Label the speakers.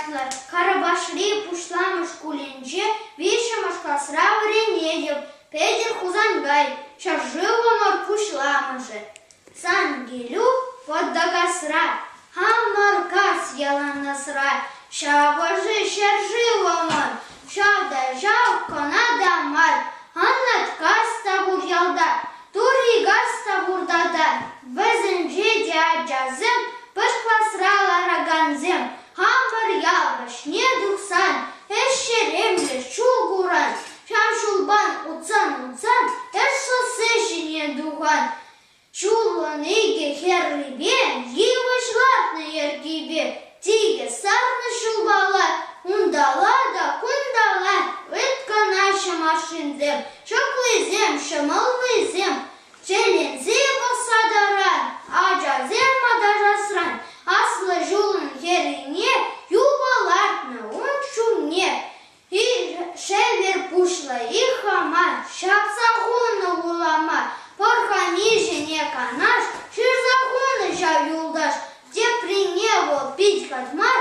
Speaker 1: ятлӑ, Карапашри пуҫламӑш шкулӗнче виҫҫӗмӗш класра вӗренетӗп. Петӗр Хусанкай, ҫӗршывӑмӑр пуҫламӑшӗ. Сан килӳ Вӑтакасра, хамӑр кас ялан асра. Ҫавӑшӗ ҫӗршывӑмӑр, ҫав та ҫав кӑна та мар. Анаткас та пур ялта, Турикас та пур тата. Вӗсенче те ачасем, пӗр класра ларакансем. Хамӑр ял вӗҫне тухсан ӗҫ ҫеремлӗ ҫул куран. Ҫав ҫулпан утсан-утсан ӗҫ шоссе ҫине тухан. Ҫулӑн икӗ хӗррипе йывӑҫ лартнӑ йӗркипе тикӗс сарнӑ ҫулпала унталла та кунталла ыткӑнаҫҫӗ машинсем, ҫӑклисем, ҫӑмӑллисем. Тӗлӗнсе пӑхса тӑран ачасем аташасран аслӑ ҫулӑн хӗррине юпа лартнӑ ун ҫумне. Шевер пуҫлӑ-и хама ҫапса хунӑ вулама, пӑрханишӗне канаш ҫырса хунӑ ҫав юлташ. Теприне вӑл пит катман.